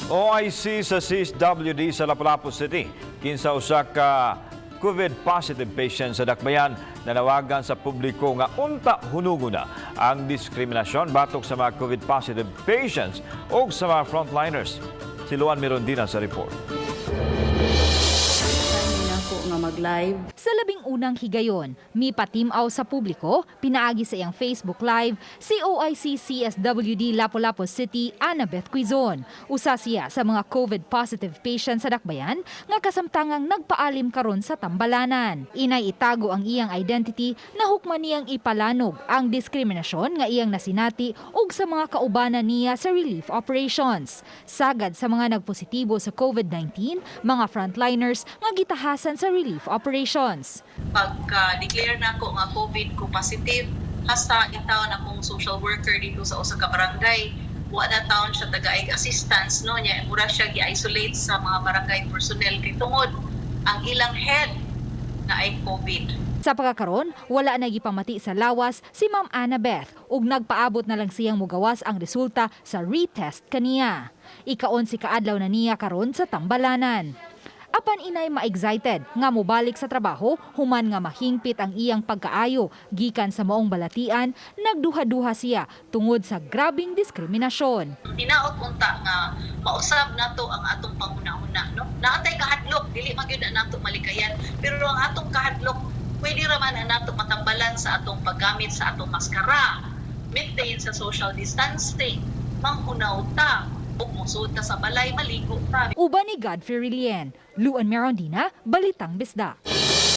OIC sa CSWD sa Lapu-Lapu City, kinsa usa ka COVID positive patient sa Dakbayan, nanawagan sa publiko nga unta hunugo na ang diskriminasyon batok sa mga COVID positive patients o sa mga frontliners. Si Luan Mirondina sa report. Nako nga mag-live. Sa 11 higayon, mipatimaw sa publiko, pinaagi sa iyang Facebook Live, si OIC CSWD Lapu-Lapu City, Annabeth Quizon. Usa siya sa mga COVID-positive patients sa Dakbayan nga kasamtangang nagpaalim karon sa tambalanan. Inay itago ang iyang identity na hukman niyang ipalanog ang diskriminasyon nga iyang nasinati ug sa mga kaubanan niya sa relief operations. Sagad sa mga nagpositibo sa COVID-19, mga frontliners nga gitahasan sa relief operations. Pagka-declare na ako nga COVID ko positive, hasta intawon akong social worker dito sa usa ka barangay, wa na taon siya tagaig assistance, no? Niya mura siya gi-isolate sa mga barangay personnel kay tungod ang ilang head na ay COVID. Sa pagkakaron, wala na gipamati sa lawas si Ma'am Annabeth ug nagpaabot na lang siyang mugawas ang resulta sa retest kaniya. Ika-11 kaadlaw na niya karon sa tambalanan. Apan inay ma-excited nga mobalik sa trabaho human nga mahingpit ang iyang pagkaayo gikan sa maong balatian, nagduha-duha siya tungod sa grabing diskriminasyon. Hinaot unta nga mausab nato ang atong panghuna-huna, no? Naa tay kahadlok, dili man gyud na nato malikayan, pero ang atong kahadlok pwede ra man na nato matambalan sa atong paggamit sa atong maskara, maintain sa social distancing, manghunaw ta ug mosud ta sa balay, maligo ta. Uban ni Godfrey Rilien, Luan Merondina, Balitang Bisdak.